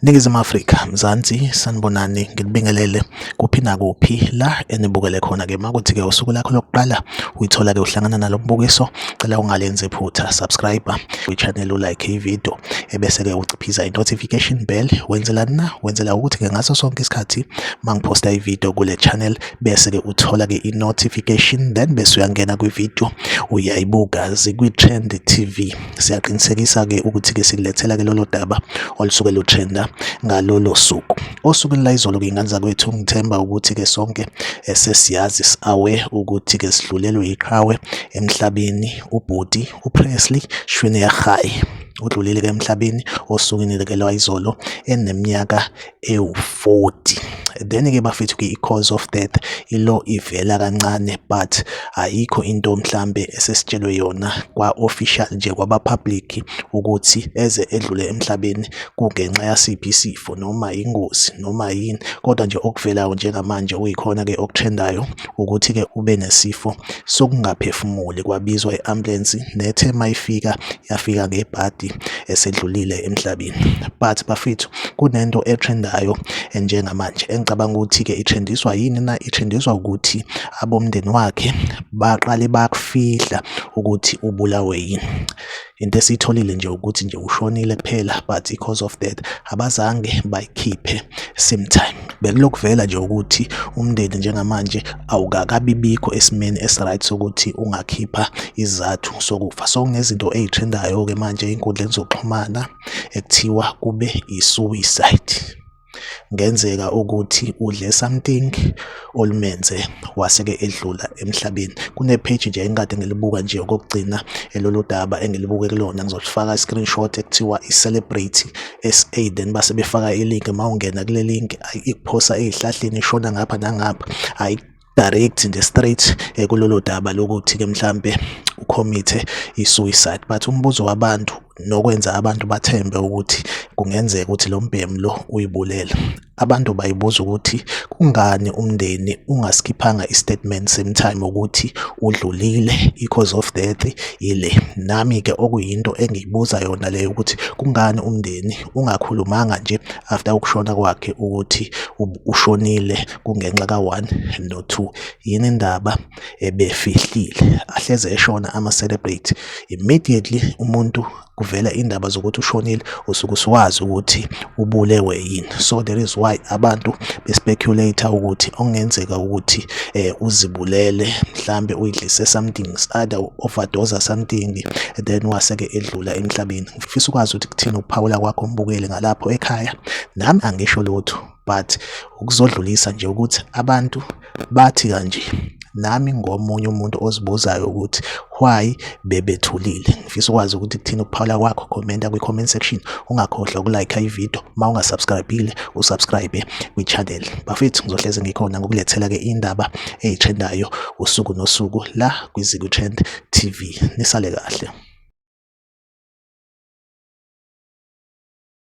Ningizimu Afrika, Mzansi, sanibonani, ngikubingelele kuphi nakuphi la enibukele khona-ke. Makuthi-ke usuku lakho lokuqala uyithola-ke uhlangana nalo mbukiso, cela ungalenzi iphutha, subscribe kwi-channel, ulike ividiyo, ebese-ke uciphiza i-notification bell. Wenzelani na? Wenzela ukuthi-ke ngaso sonke isikhathi mangiphosta ividiyo kule channel bese-ke uthola-ke i-notification, then bese uyangena kwividiyo uyayibuka. Zikwi-Trend TV. Siyaqinisekisa-ke ukuthi-ke sikulethela-ke lolo daba olusuke lutrenda ngalolo suku. Osukwini layizolo-ke ingane zakwethu, ngithemba ukuthi-ke sonke sesiyazi si-aware ukuthi-ke sidlulelwe yiqhawe emhlabeni, ubhuti uPresley Chweneyagae udlulile-ke emhlabeni osukwini-ke lwayizolo eneminyaka ewu-40. Then-ke bafethu-ke i-cause of death ilo ivela kancane, but ayikho into mhlambe esesitshelwe yona kwa-official nje kwaba-public ukuthi eze edlule emhlabeni kungenxa yasiphi isifo noma ingozi noma yini. Kodwa nje okuvelayo njengamanje okuyikhona-ke okutrendayo ukuthi-ke ube nesifo sokungaphefumuli, kwabizwa i-ambulensi nethe mayifika yafika ngebhadi esedlulile emhlabeni. But bafethu, kunento etrendayo njengamanje engicabanga ukuthi-ke itrendiswa yini na? Itrendiswa ukuthi abomndeni wakhe baqale bakufihla ukuthi ubulawe yini. Into esiyitholile nje ukuthi nje ushonile kuphela, but i-cause of death abazange bayikhiphe same time. Bekulokhu vela nje ukuthi umndeni njengamanje awukakabibikho esimeni esi-right sokuthi ungakhipha isizathu sokufa. So kunezinto ey'trendayo-ke manje ey'nkundleni zokuxhumana ekuthiwa kube i-suicide. Kungenzeka ukuthi udle something olumenze wase-ke edlula emhlabeni. Kune-page nje engikade ngilibuka nje okokugcina lolu daba engilibuke kulona, ngizolifaka i-screenshot, ekuthiwa i-Celebrate SA, then base befaka i-link. Uma ungena kule link ikuphosa ey'hlahleni, ishona ngapha nangapha, ayi direct nje straight kulolo daba lokuthi-ke mhlampe u-commit-e i-suicide. But umbuzo wabantu nokwenza abantu bathembe ukuthi kungenzeka ukuthi lo mbhemu lo uyibulele, abantu bayibuza ukuthi kungani umndeni ungasikhiphanga i-statement same time ukuthi udlulile, i-cause of death ile. Nami-ke okuyinto engiyibuza yona leyo, ukuthi kungani umndeni ungakhulumanga nje after ukushona kwakhe ukuthi ushonile kungenxa ka-one no-two? Yini indaba ebefihlile? Ahleze eshona ama-celebrity, immediately umuntu kuvela indaba zokuthi ushonile, usuke usuwazi ukuthi ubulewe yini. So that is why abantu be-speculate ukuthi okungenzeka ukuthi uzibulele, mhlambe uyidlise something, either overdose something, then wase-ke edlula emhlabeni. Ngifisa ukwazi ukuthi kuthini ukuphawula kwakho, mbukeli, ngalapho ekhaya. Nami angisho lutho, but ukuzodlulisa nje ukuthi abantu bathi kanje. Nami ngomunye umuntu ozibuzayo ukuthi why bebethulile. Ngifisa ukwazi ukuthi kuthini ukuphawula kwakho. Commenta kwi-comment section, ungakhohlwa uku-like ividiyo. Uma ungasubscribe-ile, usubscribe kwi-channel. Bafethu, ngizohleze ngikhona ngokulethela-ke indaba ey'trendayo usuku nosuku la kwiZiku Trend TV. Nisale kahle.